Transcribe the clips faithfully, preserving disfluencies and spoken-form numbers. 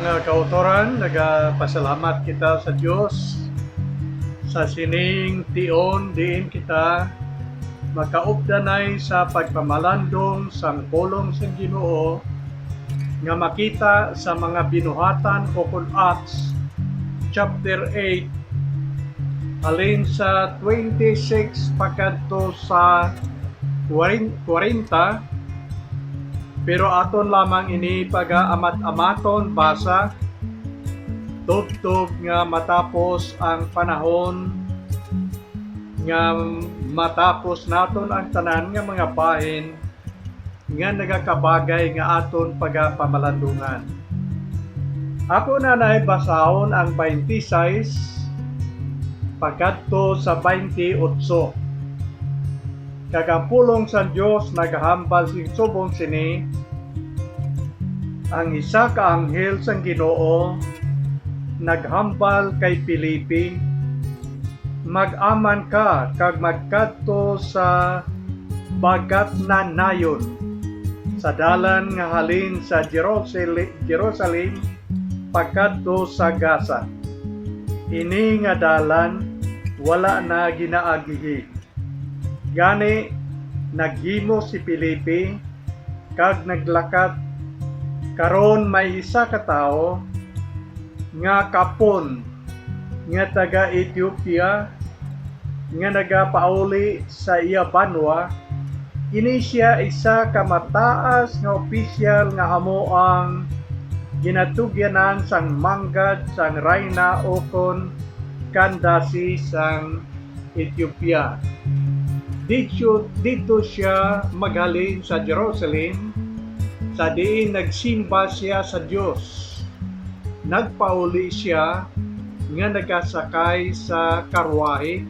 Mga kautoran, nagapasalamat kita sa Dios sa sining tion diin kita makaupdanay sa pagpamalandong sang pulong sang Ginoo nga makita sa mga Binuhatan o kon Acts chapter eight, halin sa twenty-six pakadto sa kwarenta. Pero aton lamang ini pag-amat-amaton basa, tubtob nga matapos ang panahon, nga matapos naton ang tanan nga mga bahin nga nagakabagay nga aton pagapamalandungan. Ako na naay basahon ang twenty-six pakadto sa twenty-eight. Kag ang pulong sang Dios nagahambal sing subong sini: Ang isa ka anghel sang Ginoo naghambal kay Felipe, "Mag-aman ka kag magkadto sa bagatnanayon, sa dalan nga halin sa Jerusale-, Jerusalem pagkadto sa Gaza. Ini nga dalan wala na ginaagihi." Gani, naghimo si Felipe kag naglakat. Karon may isa ka tawo nga kapon nga taga-Etiopia nga nagapauli sa iya banwa. Ini sia isa ka mataas nga opisyal nga amo ang ginatugyanan sang manggad sang rayna ukon Kandasi sang Etiopia. Didto, didto sia maghalin sa Jerusalem, sa diin nagsimba sia sa Dios. Nagpauli sia nga nagasakay sa karwahe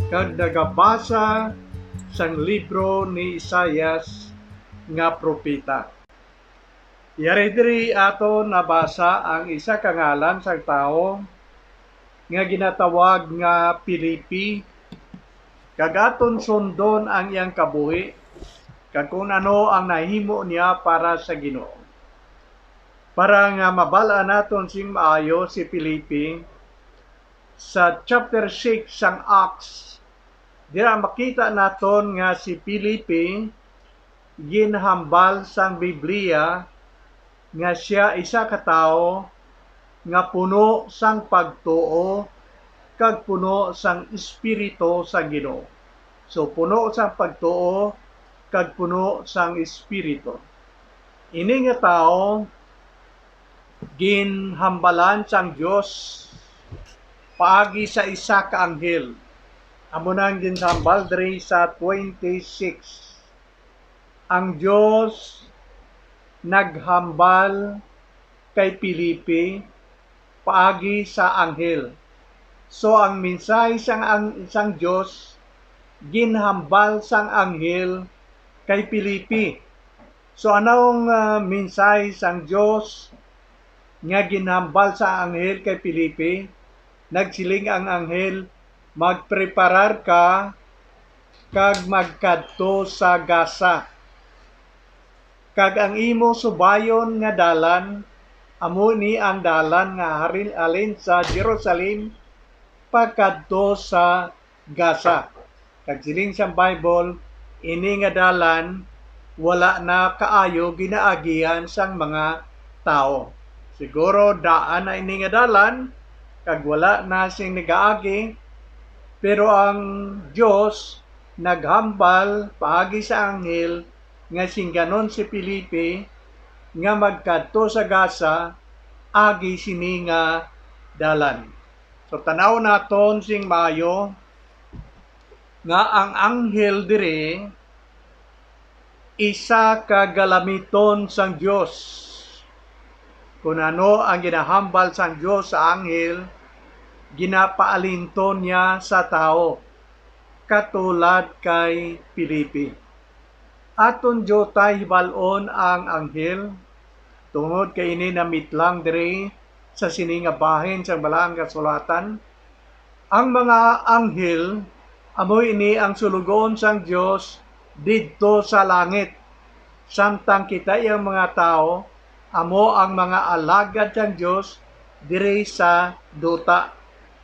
kag nagabasa sang libro ni Isaias nga propeta. Yari diri aton nabasa ang isa ka ngalan sang tawo nga ginatawag nga Felipe, kag aton sundon ang iyang kabuhi kag kon ano ang nahimo niya para sa Ginoo. Para nga mabal-an naton sing maayo si Felipe, sa chapter six sang Acts, dira makita naton nga si Felipe ginhambal sang Biblia nga sia isa ka tawo nga puno sang pagtuo kag puno sang Espiritu sang Ginoo. So, puno sang pagtuo kag puno sang Espiritu. Ini nga tawo ginhambalan sang Dios paagi sa isa ka anghel. Amo na ang ginhambal diri sa twenty-six. Ang Dios naghambal kay Felipe paagi sa anghel. So, ang mensahe sang, ang, sang Dios ginhambal sang anghel kay Felipe. So, ano ang, ah, mensahe sang Dios nga ginhambal sa anghel kay Felipe? Nagsiling ang anghel, "Magpreparar ka kag magkadto sa Gaza. Kag ang imo subayon nga dalan, amo ni ang dalan nga harin-, halin sa Jerusalem pakadto sa Gaza." Kag siling sang Bible, ini nga dalan wala na kaayo ginaagihan sang mga tawo. Siguro daan na ini nga dalan, kag wala na sing nagaagi, pero ang Dios naghambal paagi sa anghel nga singganon si Felipe nga magkadto sa Gaza agi sini nga dalan. So, tan-aw naton sing maayo nga ang anghel diri isa ka galamiton sang Dios. Kun ano ang ginahambal sang Dios sa anghel, ginapaalinton niya sa tawo, katulad kay Felipe. Aton diutay hibal-on ang anghel, tungod kay ini namitlang diri sa sini nga bahin sang Balaang Kasulatan. Ang mga anghel, amo ini ang sulugoon sang Dios didto sa langit, samtang kita, iyang mga tawo, amo ang mga alagad sang Dios diri sa duta.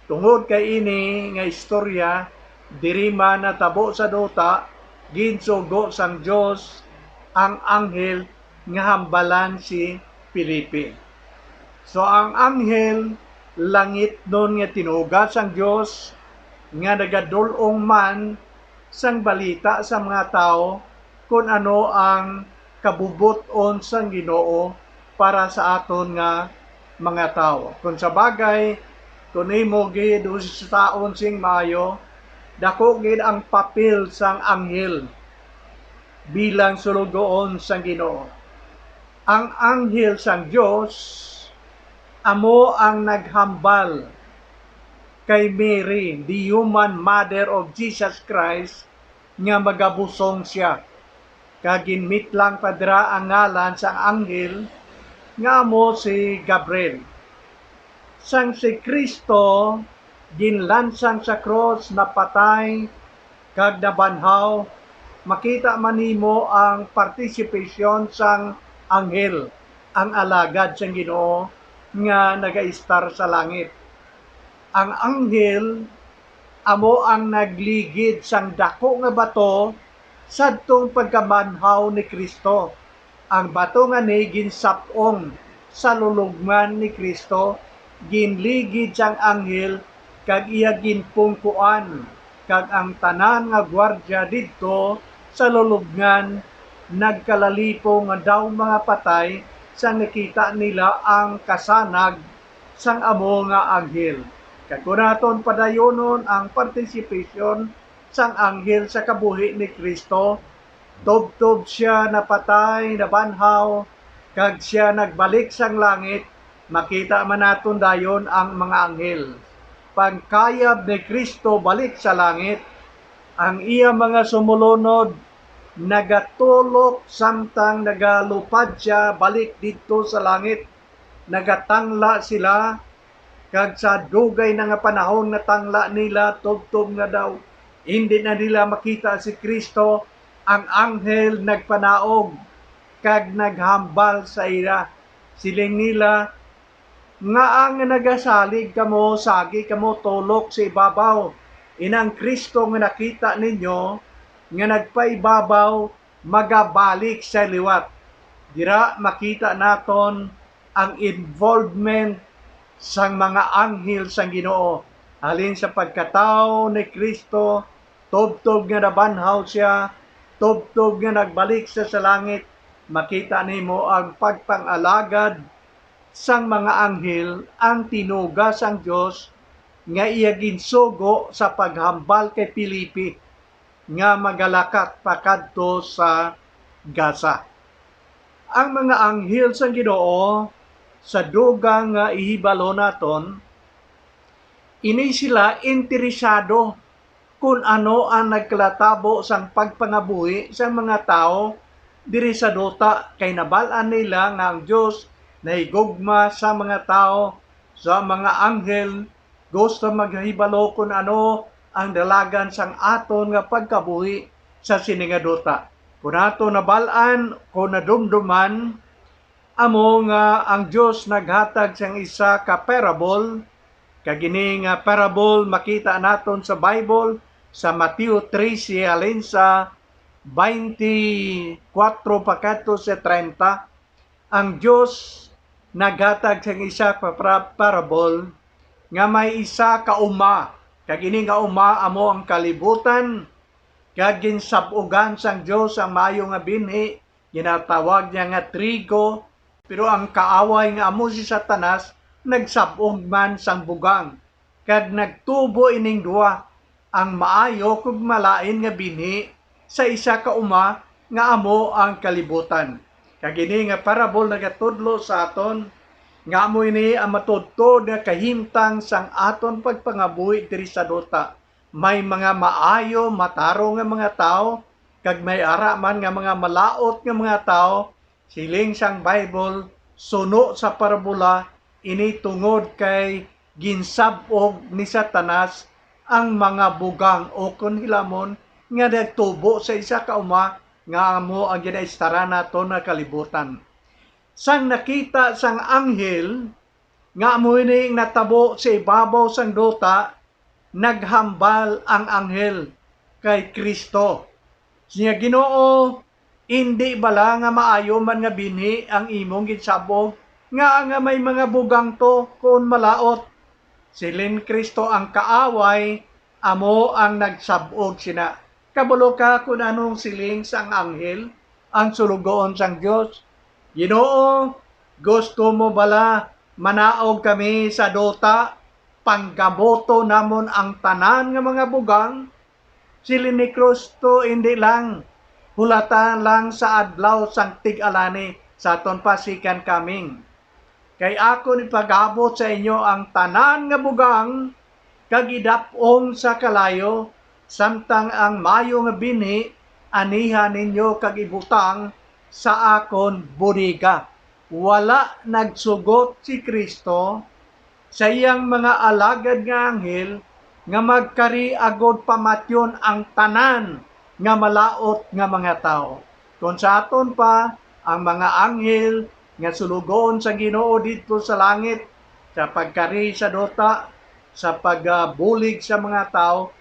Tungod kay ini nga istorya diri man natabo sa duta, ginsugo sang Dios ang anghel nga hambalan si Felipe. So, ang anghel langitnon nga tinuga sang Dios nga nagadul-ong man sang balita sa mga tawo kon ano ang kabubot-on sang Ginoo para sa aton nga mga tawo. Kon sa bagay, kon imo gid usitaon sing maayo, dako gid ang papel sang anghel bilang sulugoon sang Ginoo. Ang anghel sang Dios amo ang naghambal kay Mary, the human mother of Jesus Christ, nga magabusong sia. Kag ginmitlang pa dira ang ngalan sang anghel nga amo si Gabriel. Sang si Cristo ginlansang sa krus, napatay, kag nabanhaw, makita man nimo ang participation sang anghel, ang alagad sang Ginoo nga nagaistar sa langit. Ang anghel amo ang nagligid sang daku nga bato sadtong pagkabanhaw ni Cristo. Ang bato nga ni ginsap-ong sa lulubngan ni Cristo, ginligid sang anghel kag iya ginpungkoan, kag ang tanan nga gwardya didto sa lulubngan nagkalalipo nga daw mga patay sang nakita nila ang kasanag sang amo nga anghel. Kag kon naton padayonon ang participation sang anghel sa kabuhi ni Cristo, tubtob sia napatay, nabanhaw, kag sia nagbalik sang langit, makita man naton dayon ang mga anghel. Pagkayab ni Cristo balik sa langit, ang iya mga sumulunod nagatulok samtang nagalupad sia balik didto sa langit. Nagatangla sila, kag sa dugay na nga panahon nga tangla nila, tubtob nga daw indi na nila makita si Cristo, ang anghel nagpanaog kag naghambal sa ila. Siling nila, "Ngaa nga nagasalig kamo, sagi kamo tulok sa ibabaw? Inang Cristo nga nakita ninyo nga nagpaibabaw, magabalik sa liwat." Dira makita naton ang involvement sang mga anghel sang Ginoo. Halin sa pagkatawo ni Cristo, tubtob nga nabanhaw sia, tubtob nga nagbalik sia sa langit, makita nimo ang pagpang-alagad sang mga anghel, ang tinuga sang Dios nga iya ginsugo sa paghambal kay Felipe nga magalakat pakadto sa Gaza. Ang mga anghel sang Ginoo, sa dugang nga ihibalo naton, ini sila interesado kon ano ang nagkalatabo sang pagpangabuhi sang mga tawo diri sa duta, kay nabal-an nila nga ang Dios nahigugma sa mga tawo, sa mga anghel, gusto maghibalo kon ano ang dalagan sang aton nga pagkabuhi sa sini nga duta. Kon ato nabal-an, kon nadumduman, amo nga ang Dios naghatag sang isa ka parable, kag ini nga parable makita naton sa Bible, sa Mateo trese halin sa twenty-four pakadto sa treinta. Ang Dios naghatag sang isa ka pra-, parable nga may isa ka uma, kag ini nga uma amo ang kalibutan, kag ginsab-ugan sang Dios ang maayo nga binhi, ginatawag niya nga trigo, pero ang kaaway nga amo si Satanas nagsab-og man sang bugang, kag nagtubo ining duha, ang maayo kag malain nga binhi sa isa ka uma nga amo ang kalibutan. Kag ini nga parable nagatudlo sa aton nga amo ini ang matuodtuod nga kahimtang sang aton pagpangabuhi diri sa duta. May mga maayo, matarong nga mga tawo, kag may ara man nga mga malaut nga mga tawo. Siling sang Bible, suno sa parabola ini tungod kay ginsab-og ni Satanas ang mga bugang, o kon hilamon, nga nagtubo sa isa ka uma nga amo ang ginaistaran naton nga kalibutan. Sang nakita sang anghel nga amo ini natabo sa ibabaw sang duta, naghambal ang anghel kay Cristo. Siya, "Ginoo, indi bala nga maayo man nga binhi ang imong ginsab-og nga, nga may mga bugang to kon malaot?" Siling Cristo, "Ang kaaway amo ang nagsab-og sina." Kabalo ka kon anong siling sang anghel, ang sulugoon sang Dios? "Ginoo, gusto mo bala manaog kami sa duta? Panggabuto namon ang tanan nga mga bugang." Siling ni Cristo, "Indi lang, hulata lang sa adlaw sang tig-alani, sa aton pa second coming. Kay akon ipag-abot sa inyo ang tanan nga bugang, kag idap-ong sa kalayo, samtang ang maayo nga binhi aniha ninyo kag ibutang sa akon bodega." Wala nagsugot si Cristo sa iyang mga alagad nga anghel nga magkari agod pamatyon ang tanan nga malaut nga mga tawo. Kon sa aton pa, ang mga anghel nga sulugoon sa Ginoo didto sa langit, sa pagkari sa duta, sa pagbulig sa mga tawo,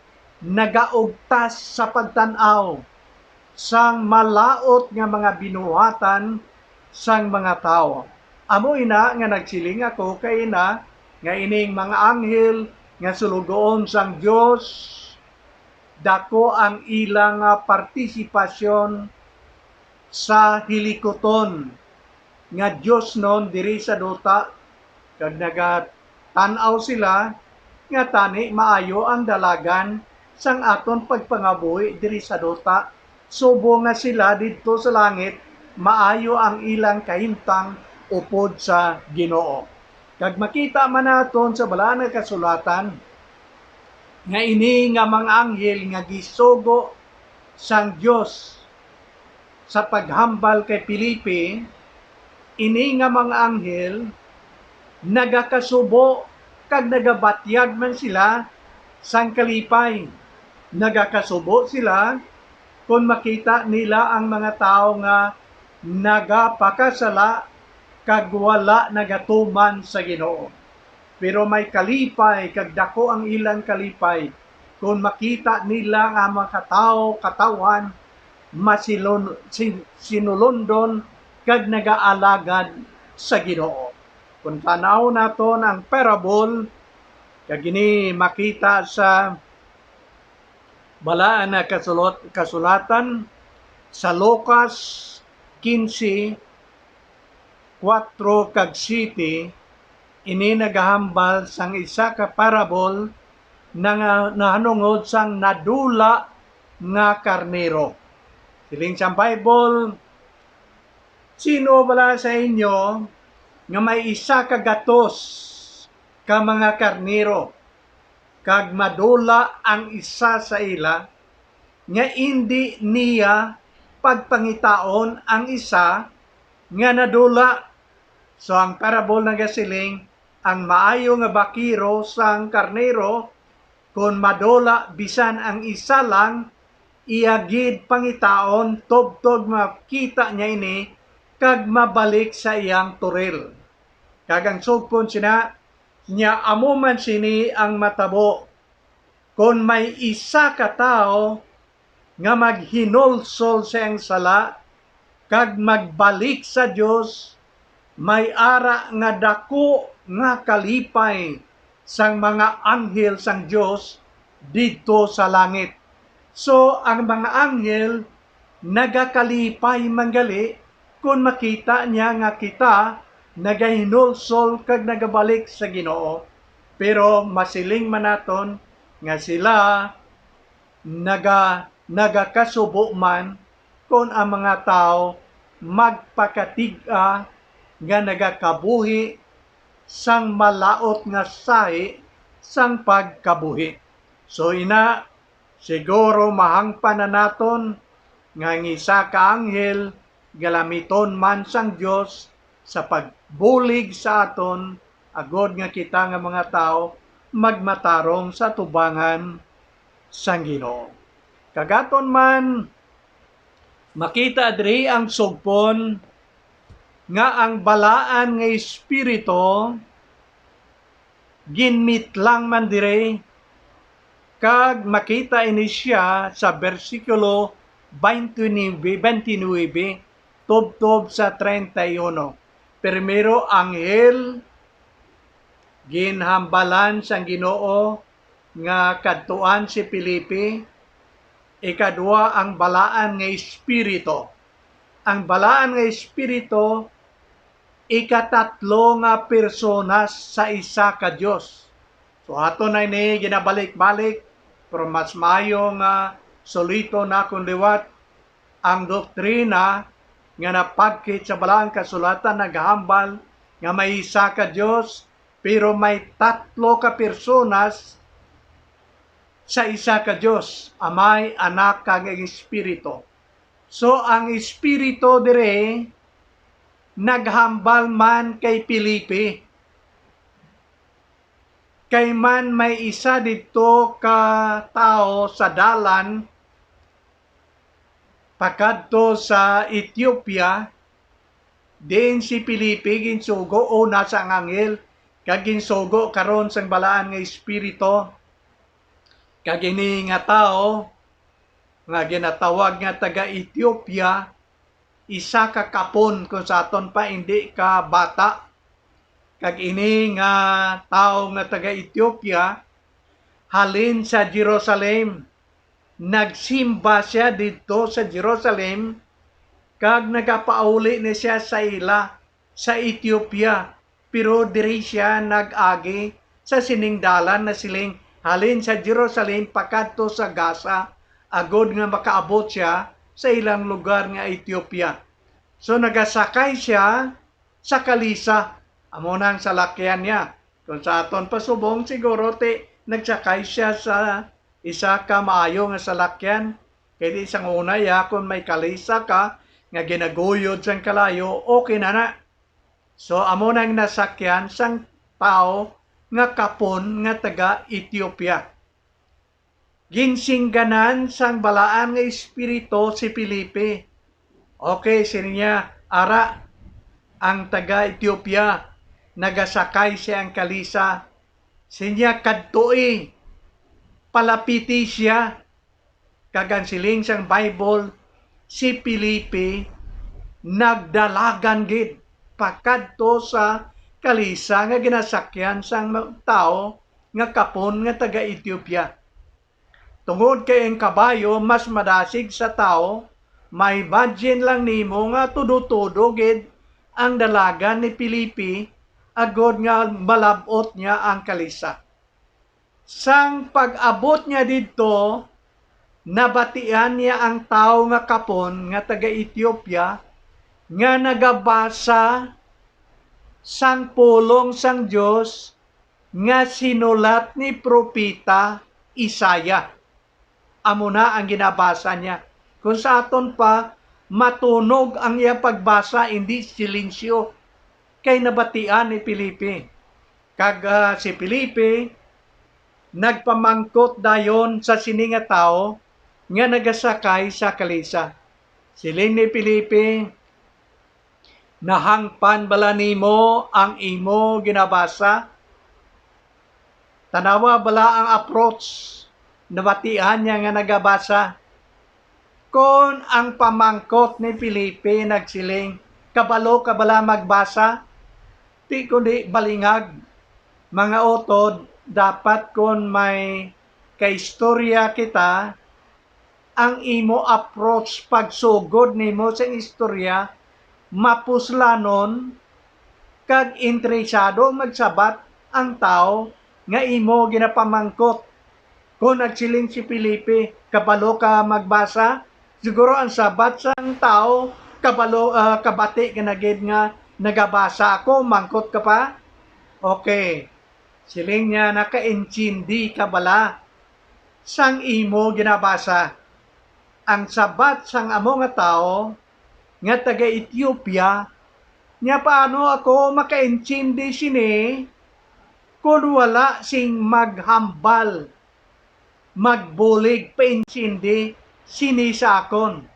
nagaugtas sa pagtan-aw sang malaut nga mga binuhatan sang mga tawo. Amo ina nga nagsiling ako kaina nga ining mga anghel nga sulugoon sang Dios, dako ang ila nga partisipasyon sa hilikuton nga diosnon diri sa duta, kag nagatan-aw sila nga tani maayo ang dalagan sang aton pagpangabuhi diri sa duta, subong nga sila didto sa langit maayo ang ilang kahimtang upod sa Ginoo. Kag makita man naton sa Balaan nga Kasulatan nga ini nga mga anghel nga gisugo sang Dios sa paghambal kay Felipe, ini nga mga anghel nagakasubo kag nagabatyag man sila sang kalipay. Nagakasubo sila kon makita nila ang mga tawo nga nagapakasala kag wala nagatuman sa Ginoo. Pero may kalipay kag dako ang ilang kalipay kon makita nila nga ang mga tawo katawhan masilon-, sin-, sinulundon kag nagaalagad sa Ginoo. Kon tan-aw naton ang parable, kag ini makita sa Balaan nga Kasulot-, Kasulatan, sa Lucas quince, kuwatro kag siyete, ini nagahambal sang isa ka parable na nga nahanungod sang nadula nga karnero. Siling sang Bible, "Sino bala sa inyo nga may isa ka gatos ka mga karnero, kag madula ang isa sa ila, nga indi niya pagpangitaon ang isa nga nadula?" So, ang parable nagasiling, ang maayo nga bakiro sang karnero, kon madula bisan ang isa lang, iya gid pangitaon tubtob makita niya ini kag mabalik sa iyang turil. Kag ang sugpon sina, nya amo man sini ang matabo. Kon may isa ka tawo nga maghinulsol sa iyang sala kag magbalik sa Dios, may ara nga daku nga kalipay sang mga anghel sang Dios didto sa langit. So, ang mga anghel nagakalipay man gali kon makita niya nga kita nagahinulsol kag nagabalik sa Ginoo. Pero masiling man naton nga sila naga-, nagakasubo man kon ang mga tawo magpakatig-a nga nagakabuhi sang malaut nga sahi sang pagkabuhi. So, ina, siguro mahangpan na naton nga ang isa ka anghel galamiton man sang Dios sa pagbulig sa aton, agod nga kita nga mga tawo magmatarong sa atubangan sang Ginoo. Kag aton man makita diri ang sugpon nga ang balaan nga espiritu ginmitlang man diri, kag makita ini sia sa bersikulo twenty-nine, twenty-nine, tubtob sa treinta y uno. Primero, anghel, ginhambalan sang Ginoo nga kadtuan si Felipe. Ikadua, ang balaan nga espiritu. Ang balaan nga espiritu, ikatatlo nga personas sa isa ka Dios. So, ato na ini ginabalik-balik, pero mas maayo nga suliton nakon liwat ang doktrina nga napagkit sa Balaan Kasulatan, naghambal nga may isa ka Dios, pero may tatlo ka personas sa isa ka Dios, Amay, Anak, kag ang Espiritu. So, ang Espiritu diri naghambal man kay Felipe. Kay man may isa didto ka tawo sa dalan pakadto sa Ethiopia, diin si Felipe ginsugo una sang anghel, kag ginsugo karon sang balaan nga espiritu. Kag ini nga tawo nga ginatawag nga taga-Ethiopia, isa ka kapon, kung sa aton pa, indi ka bata. Kag ini nga tawo nga taga-Ethiopia, halin sa Jerusalem, nagsimba sia didto sa Jerusalem, kag nagapauli ni sia sa ila sa Ethiopia, pero diri sia nag-agi sa sining dalan, nasiling, halin sa Jerusalem pakadto sa Gaza, agod nga makaabot sia sa ilang lugar nga Ethiopia. So, nagasakay sia sa kalisa, amo na ang salakyan niya. Kung sa aton pasubong, siguro ti nagsakay sia sa isa ka maayo nga salakyan, kay di sang una, ya, kung may kalisa ka nga ginaguyod sang kalayo, okay na na. So, amo na ang nasakyan sang tawo nga kapon nga taga-Ethiopia. Ginsingganan sang balaan nga espiritu si Felipe. Okay, siling niya, ara, ang taga-Ethiopia, nagasakay siya ang kalisa. Siling niya, kadtoi, palapiti sia. Kag ang siling sang Bible, si Felipe nagdalagan gid pakadto sa kalisa nga ginasakyan sang ma-, tawo nga kapon nga taga-Ethiopia. Tungod kay ang kabayo mas madasig sa tawo, ma-imagine lang nimo nga tudo-tudo gid ang dalagan ni Felipe agod nga malab-ot niya ang kalisa. Sang pag-abot niya didto, nabatian niya ang tawo nga kapon nga taga-Ethiopia nga nagabasa sang pulong sang Dios nga sinulat ni propeta Isaiah. Amo na ang ginabasa niya. Kung sa aton pa, matunog ang iya pagbasa, indi silensyo, kay nabatian ni Felipe. Kag, ah, si Felipe nagpamangkot dayon sa sini nga tawo nga nagasakay sa kalisa. Siling ni Felipe, "Nahangpan bala nimo ang imo ginabasa? Tanawa bala ang approach, nabatian niya nga nagabasa." Kon ang pamangkot ni Felipe nagsiling, "Kabalo ka bala magbasa?" Ti kundi balingag. Mga utod, dapat kon may kaistorya kita, ang imo approach, pagsugod nimo sing istorya, mapuslanon kag interesado magsabat ang tawo nga imo ginapamangkot. Kon nagsiling si Felipe, "Kabalo ka magbasa?" Siguro ang sabat sang tawo, kabalo, ah, kabati ka na gid nga nagabasa ako, mangkot ka pa? Okay. Siling niya, "Nakaintindi ka bala sang imo ginabasa?" Ang sabat sang amo nga tawo nga taga-Ethiopia, "Nya paano ako makaintindi sini kon wala sing maghambal, magbulig, paintindi sini sa akon?"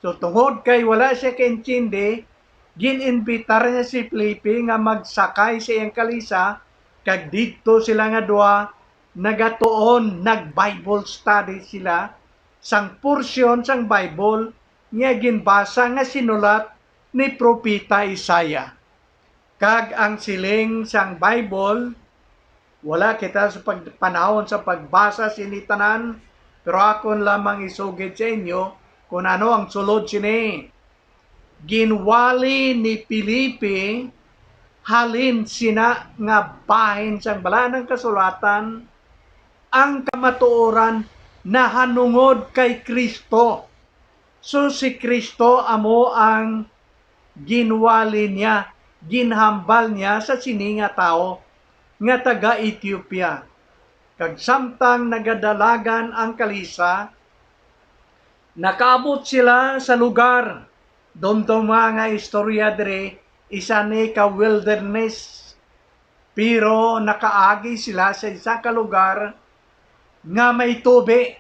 So, tungod kay wala siya kaintindi, Gin-imbitar niya si Felipe nga magsakay sa iyang kalisa, kag didto sila nga duha nagatuon, nag-Bible study sila sang porsyon sang Bible nga ginbasa nga sinulat ni Propeta Isaiah. Kag ang siling sang Bible, wala kita sa pagpanahon sa pagbasa sini tanan, pero akon lamang isugid sa inyo kung ano ang sulod sini. Ginwali ni Felipe halin sina nga bahin sang Balaan nga Kasulatan ang kamatuoran nahanungod kay Cristo. So, si Cristo amo ang ginwali niya, ginhambal niya sa sini nga tawo nga taga-Etiopia. Kag samtang nagadalagan ang kalisa, nakaabot sila sa lugar. Dumduma nga istorya diri, isa ni ka wilderness. Pero nakaagi sila sa isa ka lugar nga may tubi.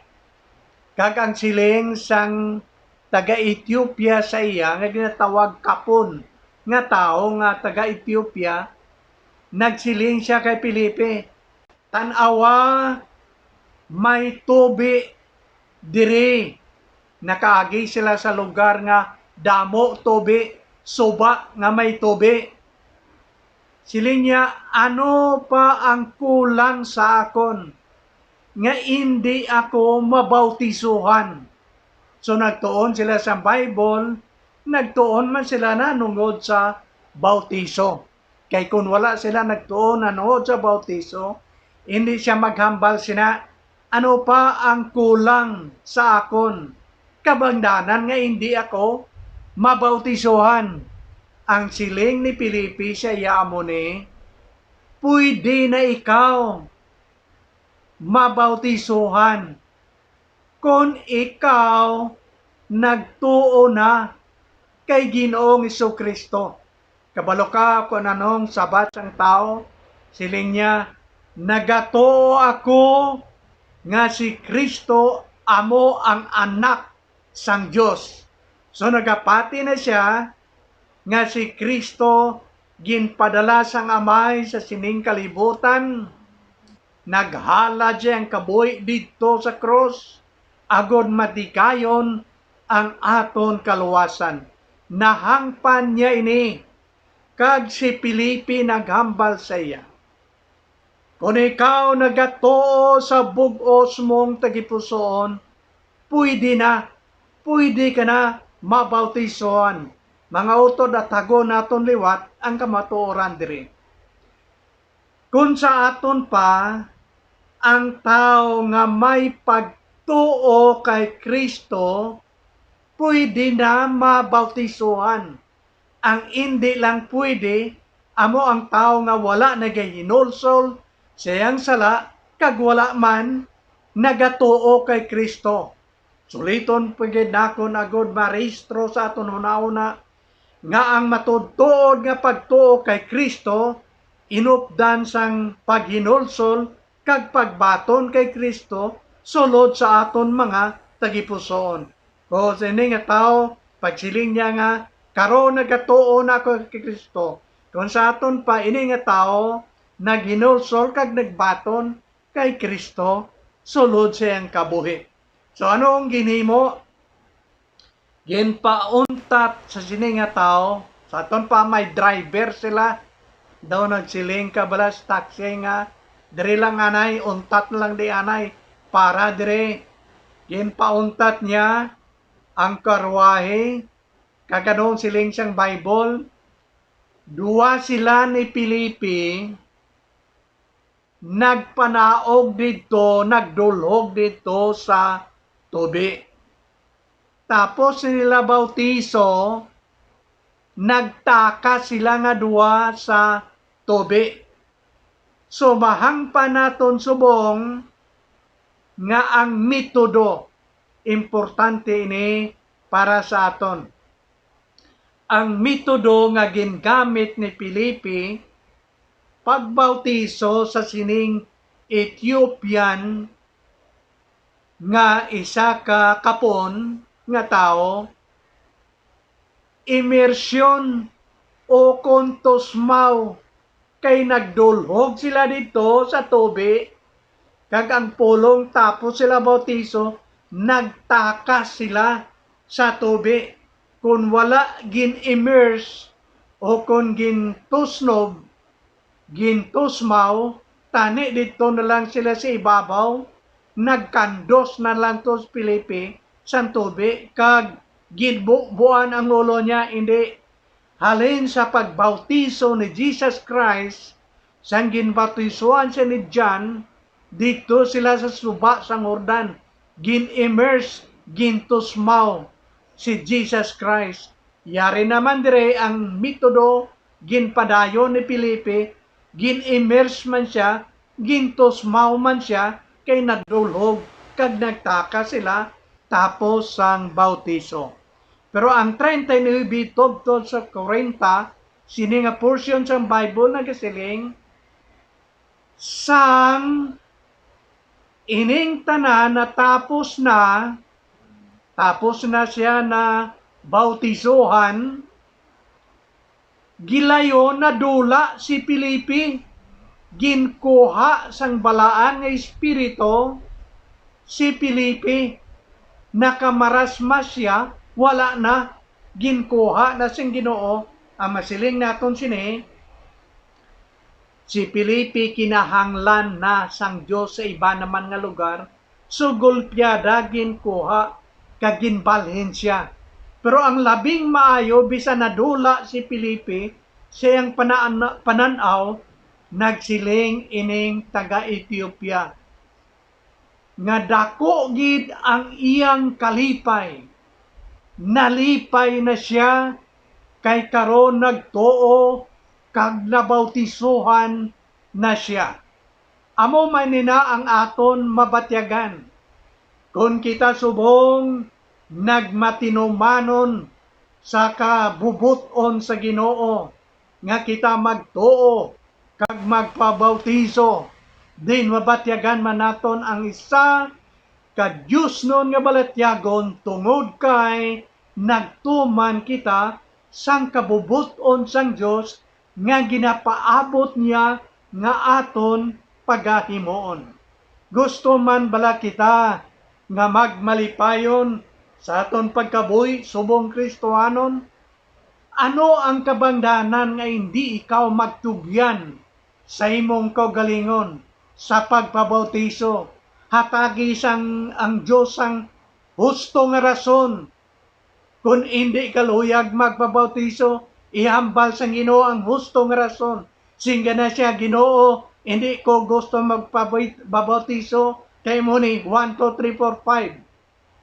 Kag ang siling sang taga-Ethiopia sa iya, nga ginatawag Kapon, nga tawo nga taga-Ethiopia, nagsiling siya kay Felipe, "Tan-awa, may tubi diri." Nakaagi sila sa lugar nga damo tubi, suba nga may tubi. Siling niya, "Ano pa ang kulang sa akon nga indi ako mabautisuhan?" So, nagtuon sila sa Bible, nagtuon man sila na nungod sa bautiso. Kay kun wala sila nagtuon na tungod sa bautiso, hindi siya maghambal sina, "Ano pa ang kulang sa akon? Kabangdanan nga hindi ako mabautisohan." Ang siling ni Felipe sa iya amo ni, "Pwede na ikaw mabautisohan kon ikaw nagtuo na kay Ginoong Jesu-Cristo." Kabalo ka kung anong sabat sang tawo? Siling niya, "Nagatuo ako nga si Cristo amo ang Anak sang Dios." So, nagapati na siya nga si Cristo ginpadala sang Amay sa sining kalibutan. Naghalad siya ang kabuhi didto sa krus agod matigayon ang aton kaluwasan. Nahangpan niya ini, kag si Felipe naghambal sa iya, "Kon ikaw nagatuo sa bug-os mong tagipusoon, pwede na, pwede ka na mabautisohan." Mga utod, atagon naton liwat ang kamatuoran diri. Kung sa aton pa, ang tawo nga may pagtuo kay Cristo pwede na mabautisohan. Ang indi lang pwede amo ang tawo nga wala nagahinulsol sa iyang sala kag wala man nagatuo kay Cristo. Suliton pa gid nakon agod marehistro sa aton hunahuna nga ang matuod-tuod nga pagtuo kay Cristo inupdan sang paghinulsol kag pagbaton kay Cristo sulod sa aton mga tagipusoon. Kung sa ini nga tawo, pagsiling niya nga, "Karon nagatuo na ako kay Cristo." Kung sa aton pa, ini nga tawo naghinulsol kag nagbaton kay Cristo sulod sa iyang kabuhi. So, ano ang ginhimo? Ginpauntat sa sini nga tawo. Sa aton pa, may driver sila. Daw nagsiling ka bala sa taxi nga, "Diri lang, anay, untat na lang di, anay, para diri." Ginpauntat niya ang karwahe. Kag ano ang siling sang Bible? Duha sila ni Felipe nagpanaog didto, nagdulhog didto sa tubi. Tapos nila bautiso, nagtaka sila nga duha sa tubi. So, mahangpan naton subong nga ang metodo importante ini para sa aton. Ang metodo nga gingamit ni Felipe pagbautiso sa sining Ethiopian nga isa ka Kapon nga tawo, immersion o kon tusmaw, kay nagdulhog sila didto sa tubi, kag ang pulong tapos sila bautiso, nagtakas sila sa tubi. Kon wala gin-immerse o kon gintusnob, gintusmaw, tani didto na lang sila sa ibabaw, nagkandos na lang to si Felipe sang tubi, kag ginbubuan ang ulo niya, indi halin sa pagbautiso ni Jesus Christ, sang ginbautisohan siya ni John, didto sila sa suba sang Jordan, gin-immerse, gintusmaw si Jesus Christ. Yari naman dire ang metodo, ginpadayon ni Felipe, gin-immerse man sia, gintusmaw man sia, kay nadulhog kag nagtaka sila tapos sang bautiso. Pero ang treinta y nuebe tubtob sa kwarenta, sini nga portion sang Bible nagasiling, sang ining tanan natapos na, tapos na sia na bautisohan, gilayon, nadula si Felipe, ginkuha sang balaan nga espiritu si Felipe, nakamarasmas sia, wala na, ginkuha na sing Ginoo. Ang masiling naton sini, si Felipe kinahanglan na sang Dios sa iban naman nga lugar, so golpeada, ginkuha, kag ginbalhin sia. Pero ang labing maayo, bisan nadula si Felipe, sa iyang panaan-, panan-aw, nagsiling ining taga-Etiopia, nga daku gid ang iyang kalipay. Nalipay na sia, kay karon nagtuo kag nabautisohan na sia. Amo man ina ang aton mabatyagan. Kon kita subong nagmatinumanon sa kabubot-on sa Ginoo, nga kita magtuo kag magpabautiso, din mabatyagan man naton ang isa ka diosnon nga balatyagon, tungod kay nagtuman kita sang kabubot-on sang Dios nga ginapaabot niya nga aton pagahimuon. Gusto man bala kita nga magmalipayon sa aton pagkabuhi subong Kristohanon? Ano ang kabangdanan nga indi ikaw magtugyan sa imong kaugalingon sa pagpabautiso? Hatagi sang ang Dios ang husto nga rason. Kon indi ka luyag magpabautiso, ihambal sang Ginoo ang husto nga rason. Singga na siya, "Ginoo, indi ko gusto magpabay-, babautiso." Kay mo ni one, two, three, four, five.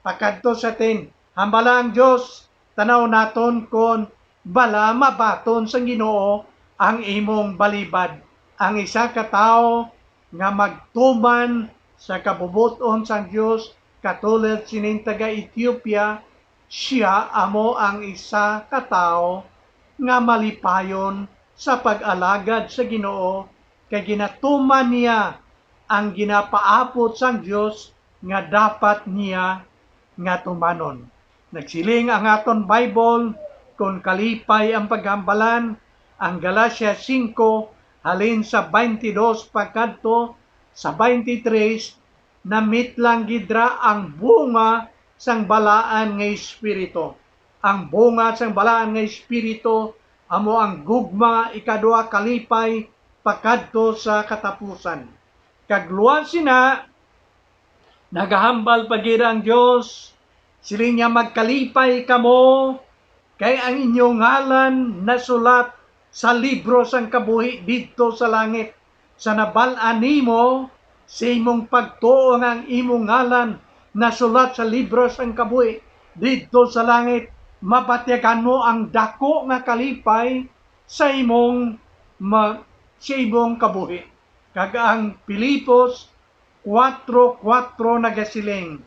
Pakadto sa ten. Hambala ang Dios, tanaw naton kon bala mabaton sang Ginoo ang imong balibad. Ang isa ka tawo nga magtuman sa kabubot-on sang Dios, katulad sining taga-Etiopia, sia amo ang isa ka tawo nga malipayon sa pag-alagad sa Ginoo, kay ginatuman niya ang ginapaabot sang Dios nga dapat niya nga tumanon. Nagsiling ang aton Bible, kon kalipay ang paghambalan, ang Galacia singko, halin sa twenty-dos pakadto sa twenty-three, namitlang gid ra ang bunga sang balaan nga espiritu. Ang bunga sang balaan nga espiritu amo ang gugma, ikaduha, kalipay, pakadto sa katapusan. Kag luwas sina, nagahambal pa gid ang Dios, siling niya, "Magkalipay kamo, kay ang inyo ngalan nasulat sa libro sang kabuhi didto sa langit. Sa nabal-an nimo sa imong pagtuo nga ang imong ngalan nasulat sa libro sang kabuhi didto sa langit, mabatyagan mo ang dako nga kalipay sa imong ma-, sa imong kabuhi." Kag ang Filipos kuwatro kuwatro nagasiling,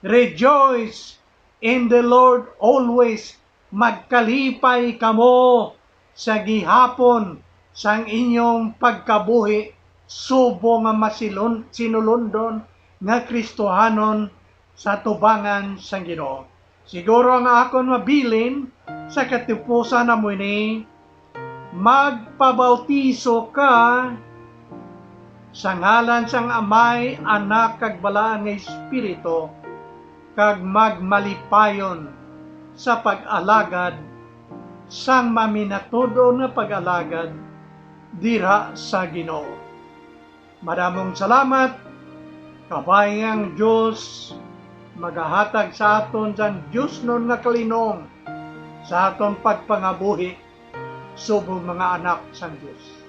"Rejoice in the Lord always." Magkalipay kamo sa gihapon sang inyong pagkabuhi, subong nga masilon-, sinulundon nga Kristohanon sa tubangan sang Ginoo. Siguro ang akon mabilin sa katapusan amo ini, Magpabautiso ka sa ngalan sang Amay, Anak, kag Balaan nga Espiritu, kag magmalipayon sa pag-alagad sang maminatud-on nga pag-alagad dira sa Ginoo. Madamong salamat. Kabay nga ang Dios magahatag sa aton sang diosnon nga kalinom sa aton pagpangabuhi subong mga anak sang Dios.